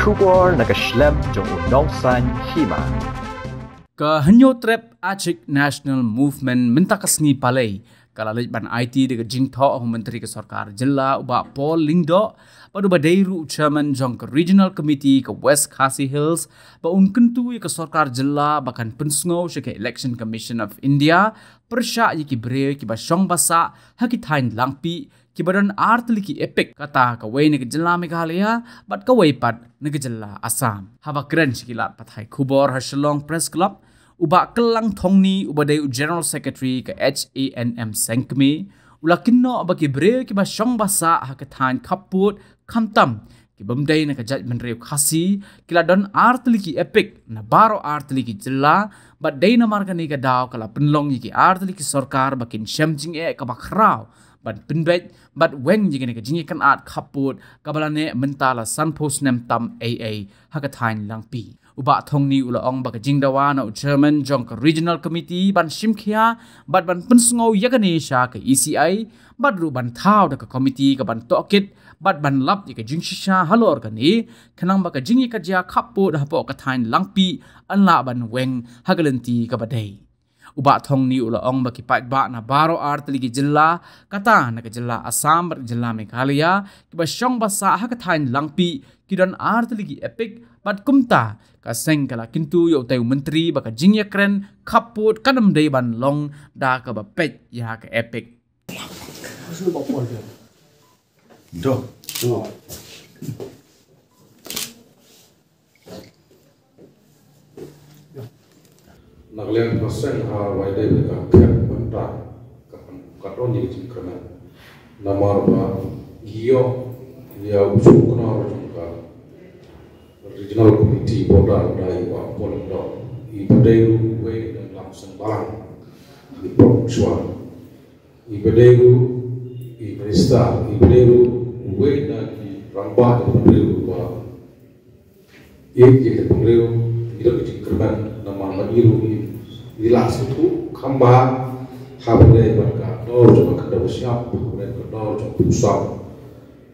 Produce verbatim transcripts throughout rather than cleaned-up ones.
Khubor na ka shlem jong u nongsan hima. Ka Hynñiewtrep Achik National Movement mynta ka sngi Palei ka la leit ban aiti da ka jingthoh ha u Myntri ka Sorkar Jylla u Bah Paul Lyngdoh bad uba dei ruh u Chairman jong ka Regional Committee ka West Khasi Hills ba un kyntu ïa ka Sorkar Jylla ba kan pynsngew sha ka Election Commission of India pyrshah ïa ki briew kiba shong ba sah ha ki thaiñ Langpih kiba don ar tylli ki EPIC, kata kawei na ka jylla Meghalaya bad kawei pat na ka jylla Assam. Haba kren sha ki lad pathai khubor ha Shillong Press Club, u Bah Kyllang Thongni uba dei u General Secretary ka H A N M Sengkmie u la kynnoh ba ki briew kiba shong ba sah ha ka thaiñ khappud khamtam ki bym dei na ka jaitbynriew Khasi ki la don ar tylli ki EPIC na baroh ar tylli ki jylla, bad dei namar kane ka daw ka la pynlong ïa ki ar tylli ki sorkar ba kin shem jingeh kaba khraw ban pynbeit bad weng ïa kane ka jingïakynad khappud kaba la neh mynta la sanphew snem tam ei ei ha ka thaiñ Langpih. U Bah Thongni u la ong ba ka jingdawa na u Chairman jong ka Regional Committee ban shim khia bad ban pynsngew ïa kane sha ka E C I bad ruh ban thaw da ka committee ka ban tohkit bad ban lap ïa ka jingshisha halor kane, khnang ba ka jingïakajia khappud hapoh ka thaiñ Langpih yn lah ban weng ha ka lynti kaba dei. U Bah Thongni u la ong ba ki paidbah na baroh ar tylli ki jylla, kata na ka jylla Assam bad ka jylla Meghalaya, kiba shong ba sah ha ka thaiñ Langpih ki don ar tylli ki EPIC bad kumta ka seng ka la kyntu ïa utei u Myntri ba ka jingïakren khappud kan ym dei ban long da kaba peit ïa ka EPIC. Doh. Na ka liang ka seng ha wai dei ka khep bynta ka, ka don ïa ka jingkyrmen. Namar ba ngi ïoh ïa u shu kynnoh jong ka Regional Committee border da ïa u Bah Paul Lyngdoh. I ba dei ruh uwei na lam seng balang. I pok shwa. I ba dei ruh, i minister, i ba dei ruh uwei na ki rangbah jong ka ri ba ïeit ïa ka ri, ngi don ka jingkyrmen namar ba ngi ruh ngi la sngewthuh kham bha ha ba dei bad ka dor jong ka khyndew ka shyiap, ha ba dei ka dor jong ka phew saw.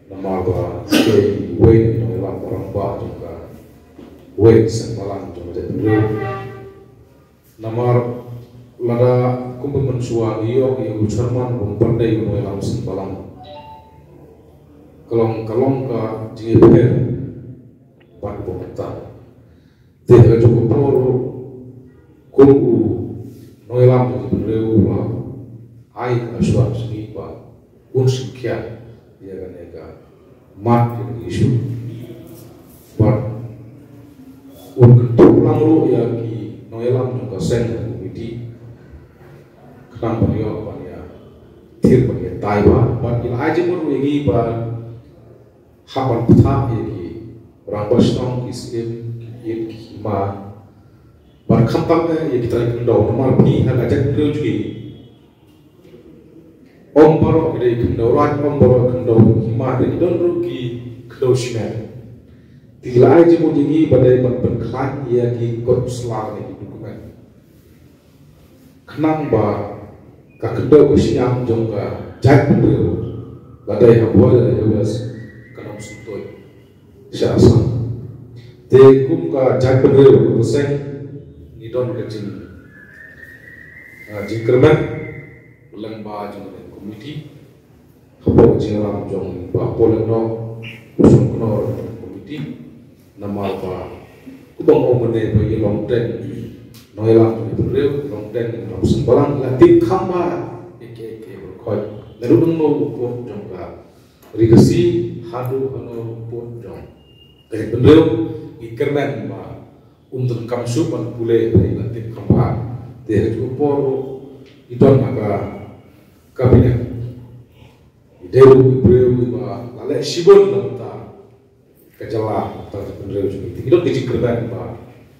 Namar ba dei uwei na ki nongïalam rangbah jong ka, uwei seng balang jong ka jaitbynriew. Namar lada kumba mynshuwa ngi ïoh ïa u chairman bym pat dei u nongïalam seng balang, ka long, ka long ka jingïapher bad u bym pat. Te ha kajuh ka por ruh kum u nongïalam jong ka jaitbynriew u la ai ka assurance sha ngi ba un shim khia ïa kane ka mat, ïa kane ka issue. Bad un kyntu lang ruh ïa ki nongïalam jong ka seng, ka committee, khnang ban ïoh ban ïa thied ban ïa tai bha. Bad ki la ai jingmut ruh ïa ngi ba hap ban pynthah ïa ki rangbah shnong, ki syiem, ki ïit, ki hima, bad khamtam eh ïa ki trai khyndew. Namar phi ha ka jaitbynriew jong ngi, ym baroh ki dei khyndew raid, ym baroh khyndew hima, te ki don ruh ki khyndew shimet. Te ki la ai jingmut ïa ngi ba dei ban pynkhlaiñ ïa ki kot sla ne ki document, khnang ba ka khyndew ka shyiap jong ka jaitbynriew, la dei ha Bhuj, la dei ha West, kan ym sngewthuh sha Assam. Te kum ka jaitbynriew, kum ka seng, ngi don ka jing, ah, jingkyrmen lyngba jong ka committee, hapoh ka jingïalam jong Bah Paul Lyngdoh, u seng kynnoh jong ka committee, namar ba kumba nga ong mynne ba i long teng nongïalam jong ka jaitbynriew, i long teng nongïalam seng balang, la tip kham bha ïa kiei kiei baroh khoit, naduh nongno u pud jong ka Ri Khasi haduh hangno u pud jong ka jaitbynriew. Ngi kyrmen ba um donkam shuh ban pule, ba i la tip kham bha. Te ha kajuh ka por ruh i don ha ka cabinet, i dei ruh i briew iba la leh shibun na bynta ka jylla, bynta ka jaitbynriew jong ngi. Te ngi don ka jingkyrmen ba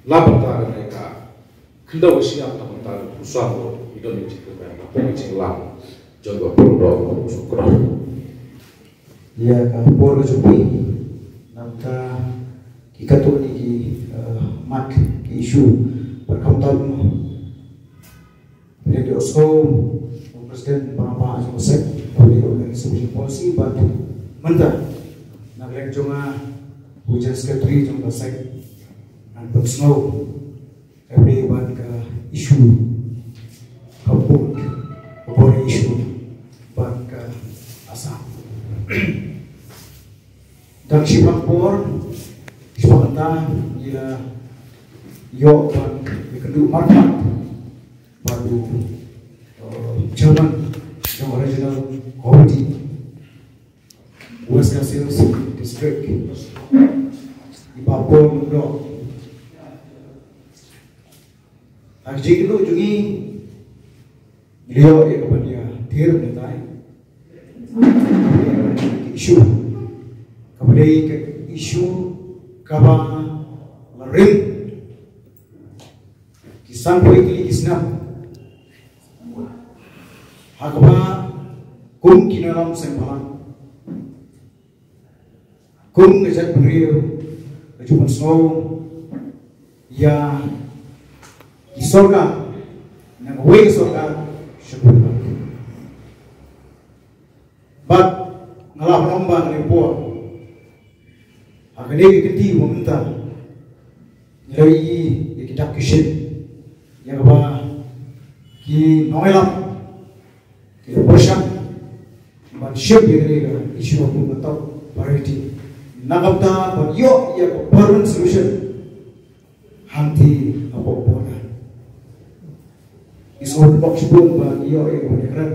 na bynta kane ka khyndew ka shyiap, na bynta ka phew saw ruh ngi don ka jingkyrmen hapoh ka jingïalam jong Bah Paul Lyngdoh, u seng kynnoh. Ïa ka por ka jong phi, na bynta ki katto katne ki, eh, mat, ki issue, bad khamtam phi la ïohsngew u President ba, ba jong ka seng, u la ïoh ka Reservation Policy, bad mynta na ka liang jong nga, u General Secretary jong ka seng, ngan pynsngew kaba ïadei bad ka issue, ka vote, ka vote issue bad ka Assam. Dang shipang por, shipang ta, ngi la ïoh ban ïakynduh markhmat bad u, uh, chairman jong Regional Committee West Khasi Hills District, i Bah Paul Lyngdoh. Ha ka jingïakynduh jong ngi, ngi la ïoh ïa ka ban ïathir mynta ïa ka issue, kaba dei ka issue kaba la rim ki sanphew tylli ki snem, ha kaba kum ki nongïalam seng bhalang, kum ka jaitbynriew, ka ju pynsngew ïa ki sorkar, na kawei ka sorkar sha kawei. Bad nga la pynlong ba ha kane ka por, ha kane ka kynti ba mynta, ngi la ïohi ïa ki dak ki shin, ïa kaba ki nongïalam ki la pyrshang ban shim ïa kane ka issue kum ka top priority, na ka bynta ban ïoh ïa ka permanent solution hangtei hapoh border. Ngi sngewbha shibun ba ngi ïoh ïa ka ban ïakren,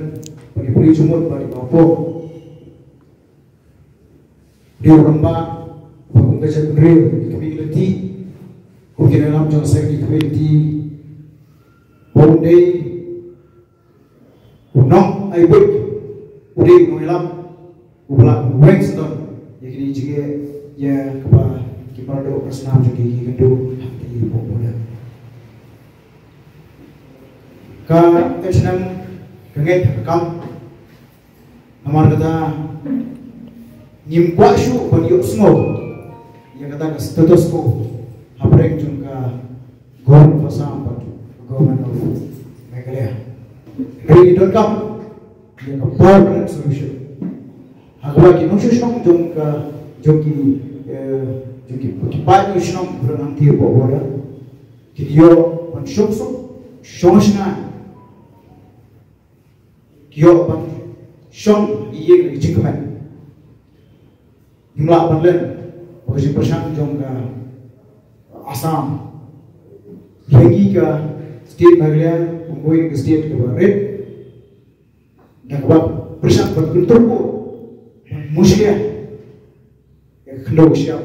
ba ngi pule jingmut bad i Bah Paul. Dei u rangbah, ba kum ka jaitbynriew, ki kmie ki lynti, kum ki nongïalam jong ka seng, ki kmie ki lynti, ba un dei u nongaibuit, u dei u nongïalam uba lah ban weng sdang ïa kine ki jingeh, ïa kaba ki para doh para snam jong ngi ki ïakynduh hangtei hapoh border. Ka H N M ka ngeit ha ka kam, namar kata ngim kwah shuh ban ïohsngew ïa kata ka status quo hapdeng jong ka Government of Assam bad Government of Meghalaya. Hynrei ngi donkam ïa ka permanent solution, ha kaba ki nongshong shnong jong ka, jong ki, eh, jong ki, ki paid nongshong shnong ba don hangtei hapoh border, ki ïoh ban shong suk, shong shngaiñ, ki ïoh ban shong ïing ha ka jingkmen. Ngim lah ban len ba ka jingpyrshang jong ka Assam ïa ngi ka state Meghalaya kum kawei ka state kaba rit, da kaba pyrshang ban kyntur ko, ban mushlia ïa ka khyndew ka shyiap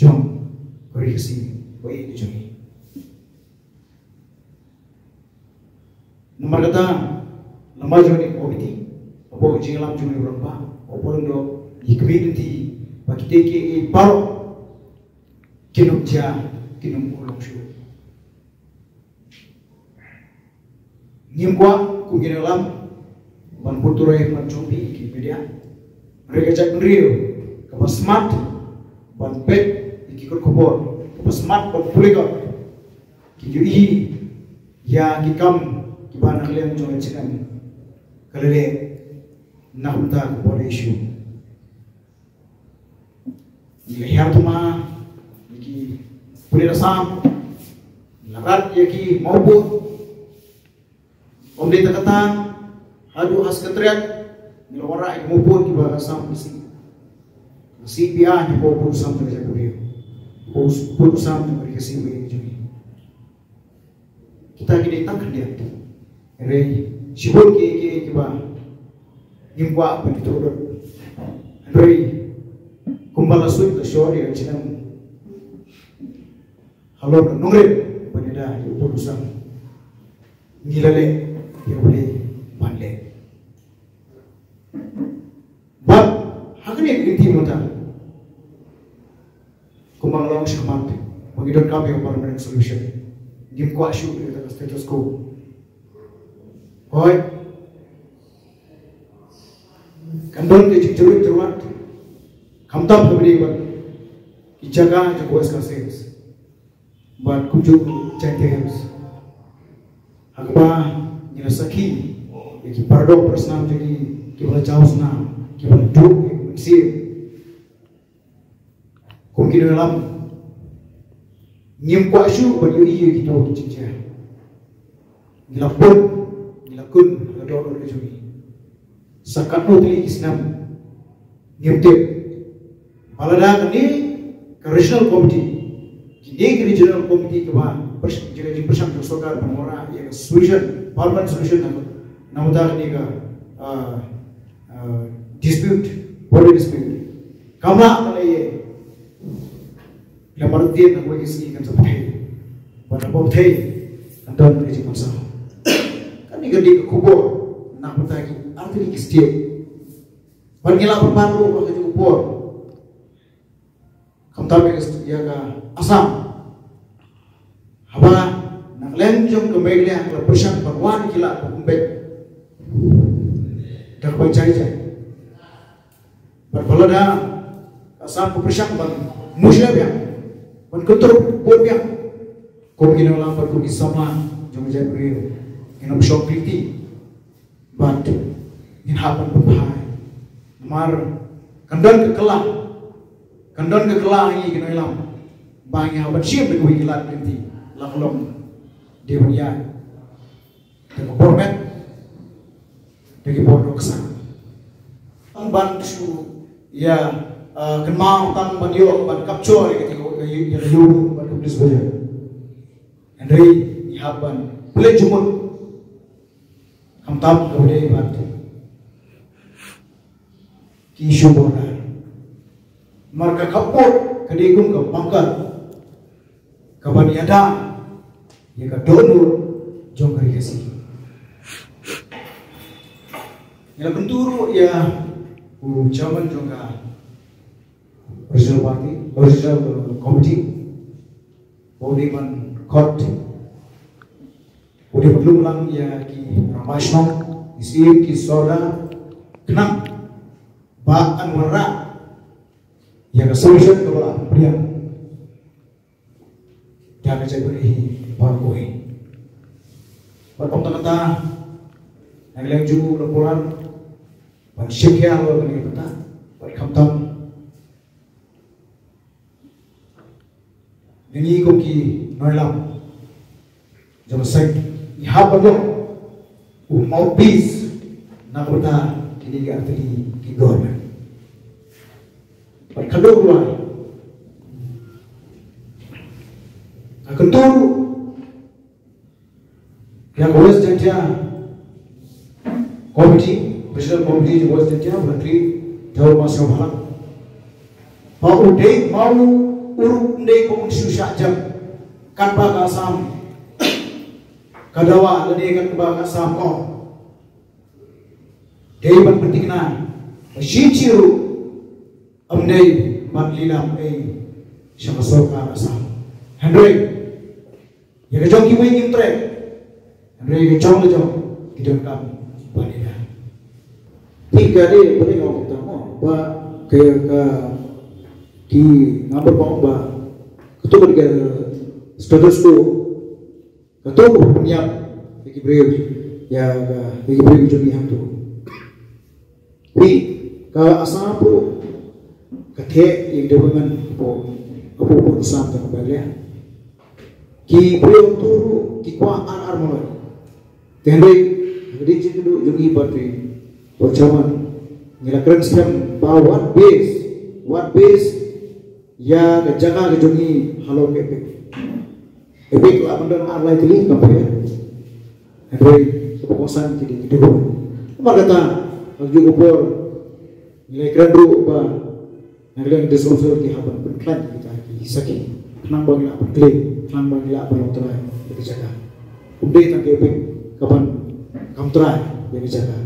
jong ka Ri Khasi ba ïeit jong ngi. Namar kata, lem bad jong kane ka komiti, hapoh ka jingïalam jong u rangbah, hapoh dong ki kmie lynti, bad kita kiei kiei baroh kin ym jia, kin ym urlong shuh. Ngim kwah kum ki nongïalam ban pyntrei, ban jongbi ki media. Hynrei ka jaitbynriew kaba smat ban peit ïa ki kot khubor, kaba smat ban pule kot, ki ïohi ïa ki kam kiba na ka liang jong ka H N M ka la leh na ka bynta ka border issue. Ngi la hiar thma ïa ki pulit Assam, ngi la rat ïa ki mawpud. Ym dei tang kata, haduh ha Secretariat ngi la wanrah ïa ki mawpud kiba Assam P C, C P I, hapoh pud u sam jong ka jaitbynriew, hapoh pud u sam jong ka Ri Khasi ba ïeit jong ngi. Kita ki dei tang khyndiat. Hynrei shibun kiei kiei kiba ngim kwah ban ïathuh lut. Hynrei kumba la suit la shor ïa ka H N M halor ka nongrim ban ïada ïa u pud u sam, ngi la leh ïa u dei ban leh. Bad ha kane ka lynti mynta, kumba nga la ong shakhmat, ba ngi donkam ïa ka permanent solution. Ngim kwah shuh ïa ka status quo. Hooid, kan don ka jingjyrwit jyrwat, khamtam kaba ïadei bad ki jaka jong ka West Khasi Hills bad kumjuh Jaintia Hills, ha kaba ngi la sakhi ïa ki paradoh parasnam jong ngi kiba la jaw snam, kiba la duh ïa ka mynsiem. Kum ki nongïalam, ngim kwah shuh ban ïohi ïa kito ki jingjia. Ngi la pun, ngi la kun ha ka dohnud ka jong ngi. Sa katno tylli ki snem ngim tip. Ba lada kane ka regional committee, kine ki regional committee kiba pyrsh-, jingpyrshang, jingpyrshang jong sorkar ban wanrah ïa ka solution, permanent solution na, na bynta kane ka, ah, ah, dispute, border dispute. Kam lah ban ïa Lem bad u tieng na kawei ka sngi kan sa pyrthei. Bad na pyrthei kan don ka jingpynsaw. Kane ka dei ka khubor na ka bynta ki artylli ki state. Bad ngi la pynban ruh ba ka jingpynsaw. Khamtam ïa ka Assam. Haba na ka liang jong ka Meghalaya ka la pyrshang ban wan ki lad ba pynbeit da kaba jai jai. Bad ba lada ka Assam ka pyrshang ban mushia biang, ban kyntur bor biang, kum ki nongïalam bad kum ki samla jong ka jaitbynriew, ngin ym shong kylti bad ngin hap ban pynphai. Namar kan don ka kylla, kan don ka kylla ha ngi ki nongïalam ba ngi hap ban shim da kawei ki lad kylti, la ka long dei ban ïaid da ka bor met, da ki bor nuksa. Tang ban shu ïa, uh, kynmaw tang ban ïoh ban capture ïa ka, ïa ka, ïa ka ïoh ban ka police budget. Hynrei ngi hap ban pynleit jingmut. Khamtam ka dei bad ki issue border. Namar ka khappud ka dei kum ka bunker kaban ïada ïa ka dohnud jong ka Ri Khasi. Ngi la kyntu ruh ïa u chairman jong ka regional party, regional committee, ba u dei ban khot, u dei ban lum lang ïa ki rangbah shnong, ki syiem, ki sordar, khnang ba yn wanrah ïa ka solution kaba la pynbiang da ka jaitbynriew hi baroh kawei. Bad ym tang kata, na ka liang jong u la kular ban shim khia halor kane ka bynta, bad khamtam ngi kum ki nongïalam jong ka seng, ngi hap ban long u mouthpiece na ka bynta kine ki artylli ki government. Bad ka dei ruh, ka kyntu ruh ïa ka West Jaintia Committee, Regional Committee jong West Jaintia, ba la khlieh da u Master Bhalang. Ba u dei, ma u ruh um dei ba un shu shah jem katba ka Assam ka dawa lane katba ka Assam ka ong. Dei ban pynthikna ba shisha ruh ym dei ban lilam ei sha ka sorkar Assam. Hynrei ïa ka jong kiwei kim treh, hynrei ïa ka jong la jong ki donkam ban ïada. Te ka dei ba dei nga ong kumta mo, ba ka, ka, ki, nga mut ba ong ba kato ka dei ka status quo, kato ka pynïap ïa ki briew, ïa ka, ïa ki briew jong ngi hangto. Pi ka Assam pu ka theh ïa ka development pu, pu, pu Assam ka ba leh. Ki briew tu ruh ki kwah ar ar maloi. Te hynrei ka dei jingkynduh jong ngi bad phi, bad chairman, ngi la kren skhem ba wat base, wat base ïa ka jaka ka jong ngi halor ka EPIC. EPIC lah ban don ar lai tylli, kam pher. Hynrei kaba kongsan ki dei ki document. Namar kata, ha kajuh ka por ngi la kren ruh ba na ka liang District Council ki hap ban pynkhlaiñ kita ki sakhi, khnang ba ngi lah ban claim, khnang ba ngi lah ban long trai ïa ka jaka. Ym dei tang ka EPIC kaban kam trai ïa ka jaka,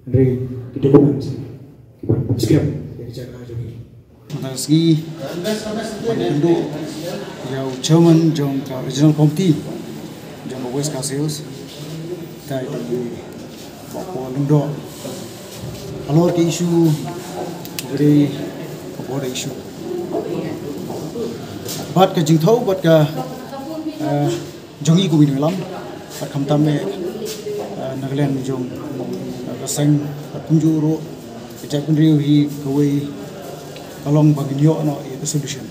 hynrei ki document kiban pynskhem ïa ka jaka jong ngi. Mynta ka sngi ngi kynduh ïa u chairman jong ka Regional Committee jong ka West Khasi Hills, Dai Dai Bokpo Lyngdoh, halor ka issue, ka dei ka border issue. Bad ka jingthaw bad ka, eh, jong ngi kum ki nongïalam, bad khamtam eh, eh, na ka liang jong, eh, ka seng, bad kumjuh ruh ka jaitbynriew hi kawei ka long ba ngin ïoh noh ïa ka solution.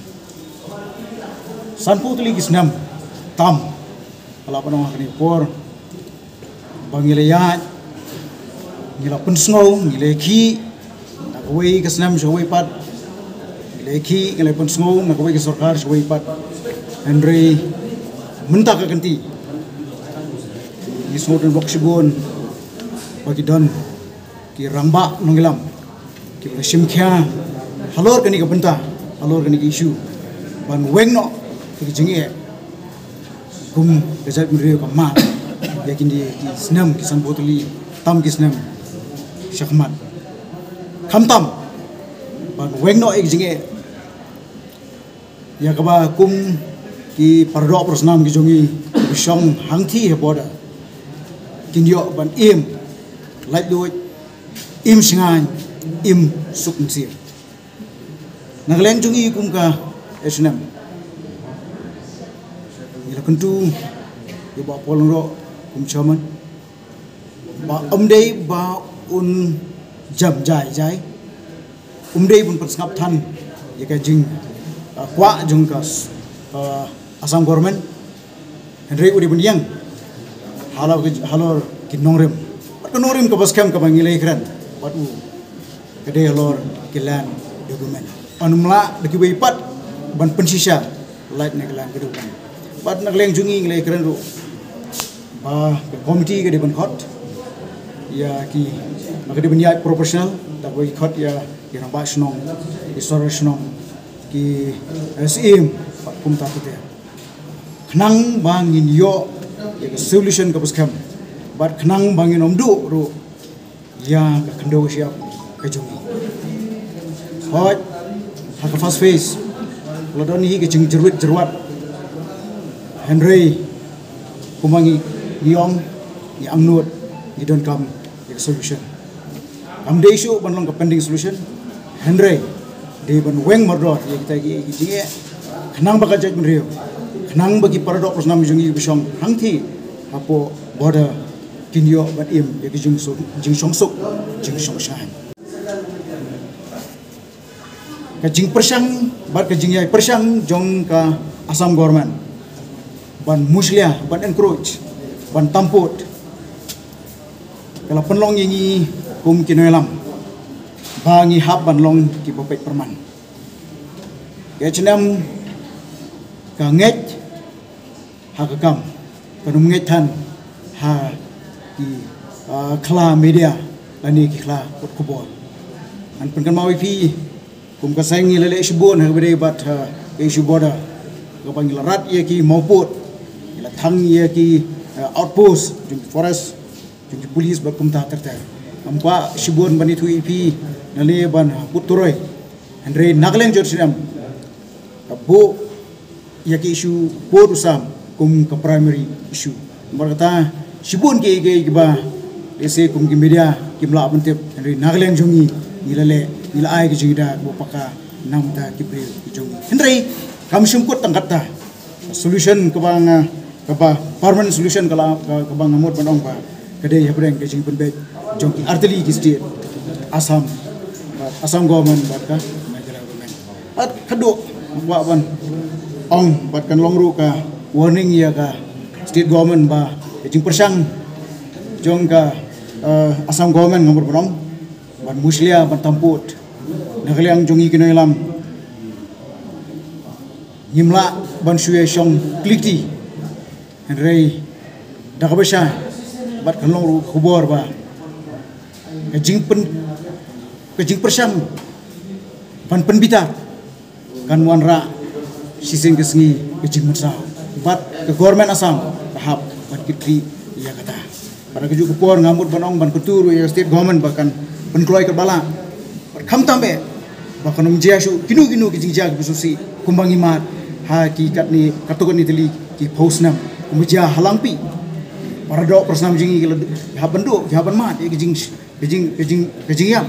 Sanphew tylli ki snem tam, ka la pynong ha kane ka por ba ngi la ïaid, ngi la pynsngew, ngi la ïakhih na kawei ka snem sha kawei pat, ngi la ïakhih, ngi la pynsngew na kawei ka sorkar sha kawei pat. Hynrei mynta ka kynti ngi sngewthuh bok shibun ba ki don ki rangbah nongïalam kiba la shim khia halor kane ka bynta, halor kane ka issue, ban weng noh ïa ki jingeh kum ka jaitbynriew ka mad ïa kine ki snem, ki sanphew tylli tam ki snem shakhmat. Khamtam ban weng noh ïa ki jingeh ïa kaba kum ki paradoh parasnam ki jong ngi kiba shong hangthie ha border kin ïoh ban im laitluid, im shngaiñ, im suk mynsiem. Na ka liang jong ngi kum ka H N M, ngi la kyntu ïa Bah Paul Lyngdoh kum chairman ba ym dei ba un jam jai jai, ym dei ba un pynsngap than ïa ka jing, uh, kwah jong ka, uh, Assam government. Hynrei u dei ban ïeng halor ki, halor ki nongrim, bad ka nongrim kaba skhem kaba ngi la ïakren bad u ka dei halor ki land document. Ym lah da kiwei pat ban pynshisha lait na ki land document. Bad na ka liang jong ngi ngi la ïakren ruh ba ka komiti ka dei ban khot ïa ki, ba ka dei ban ïaid proportional, da kaba ki khot ïa ki rangbah shnong, ki sordar shnong, ki, eh, syiem bad kumta kumta, khnang ba ngin ïoh ïa ka solution kaba skhem bad khnang ba ngin ym duh ruh ïa ka khyndew shyiap ka jong ngi. Hooid, ha ka first phase la don hi ka jingjyrwit jyrwat, hynrei kumba ngi, ngi ong, ngi angnud, ngi donkam ïa ka solution. Kam dei shuh ban long ka pending solution, hynrei dei ban weng mardor ïa kita ki, ki jingeh, khnang ba ka jaitbynriew, khnang ba ki paradoh parasnam jong ngi kiba shong hangthie hapoh border kin ïoh ban im ïa ki jingsuk, jingshongsuk, jingshongshngaiñ. Ka jingpyrshang bad ka jingïai pyrshang jong ka Assam government ban mushlia, ban encroach, ban tampud, ka la pynlong ïa ngi kum ki nongïalam ba ngi hap ban long kiba peit pyrman. Ka H N M ka ngeit ha ka kam, kan ym ngeit than ha ki, ah, khla media lane ki khla kot khubor. Ngan pynkynmaw ïa phi, kum ka seng ngi la leh shibun ha kaba ïadei bad, ah, ka issue border, kaba ngi la rat ïa ki mawpud, ngi la thang ïa ki, ah, outpost jong ki forest, jong ki police bad kumta ter ter. Ngam kwah shibun ban ïathuh ïa phi, nane ban put turoi. Hynrei na ka liang jong H N M ka buh ïa ka issue pud u Sam kum ka primary issue. Namar kata shibun kiei kiei kiba lehse kum ki media kim lah ban tip, hynrei na ka liang jong ngi, ngi la leh, ngi la ai ka jingïada kaba paka na ka bynta ki briew ki jong ngi. Hynrei kam shym kut tang katta. Solution kaba nga, kaba permanent solution ka la, ka, kaba nga mut ban ong ba ka dei hapdeng ka jingpynbeit jong ki artylli ki state, Assam, Assam government bad ka Meghalaya government. Bad ka dei, nga kwah ban ong bad kan long ruh ka warning ïa ka state government ba ka jingpyrshang jong ka, eh, Assam government nga mut ban ong ban mushlia, ban tampud na ka liang jong ngi ki nongïalam. Ngim lah ban shu ïashong klik ti, hynrei da kaba shai bad kan long ruh ka khubor ba ka jingpyn, ka jingpyrshang ban pynbitar kan wanrah shisien ka sngi ka jingmynsaw, bad ka government Assam ka hap ban kit khlieh ïa kata. Bad ha kajuh ka por nga mut ban ong ban kyntu ruh ïa ka state government ba kan pynkloi katba lah. Bad khamtam eh ba kan ym jia shuh kino kino ki jingjia kiba sngewsih kumba ngi mad ha ki katne, katto katne tylli ki phew snem kumba jia ha Langpih. Paradoh parasnam jong ngi ki la hap ban duh, ki hap ban mad ïa ki jing, ki jing, ki jing, ki jingïap,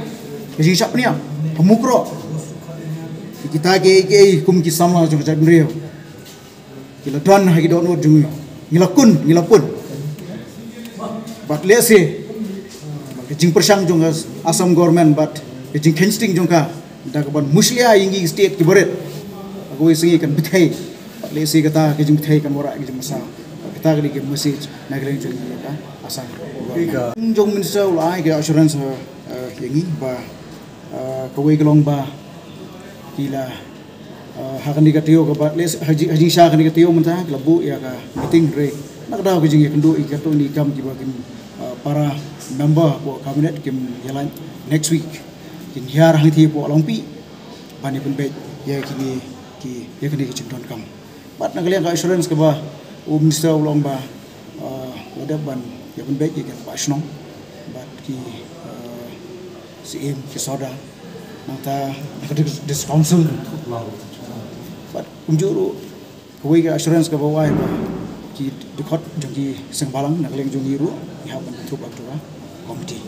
ki jingshah pynïap ha Mukroh. Kita kiei kiei kum ki samla jong ka jaitbynriew ki la don ha ki dohnud jong ngi, ngi la kun, ngi la pun. Bad lehse ka jingpyrshang jong ka Assam government bad ka jingkheiñ sting jong ka da kaban mushlia ïa ngi ki state kiba rit, ha kawei sngi kan bthei. Lehse kata ka jingpyrthei kan wanrah ka jingmynsiem. Kata ka dei ka message na ka liang jong ngi ka Assam. Jong Minister u la ai ka assurance, eh, ïa ngi ba, eh, kawei ka long ba ki la, eh, ha kane ka taïew kaba, lehse ha jing, ha jingshisha kane ka taïew mynta ki la buh ïa ka meeting re. Na ka daw ka jingïakynduh ïa katto katne ki kam kiba ki, eh, para member hapoh cabinet kim ïalait next week. Kin hiar hangtei hapoh Longpih ban ïa pynbeit ïa kine ki, ïa kine ki jingdonkam. Bad na ka liang ka assurance kaba u Minister u la ong ba, uh, la dep ban ïa pynbeit ïa ki paid shnong bad ki, uh, Syiem ki Sordar. Nangta na ka Dis-, District Council. Bad kumjuh ruh kawei ka assurance kaba u ai ba ki dkhot jong ki seng bhalang na ka liang jong ngi ruh ngi hap ban pynthut bad ka committee.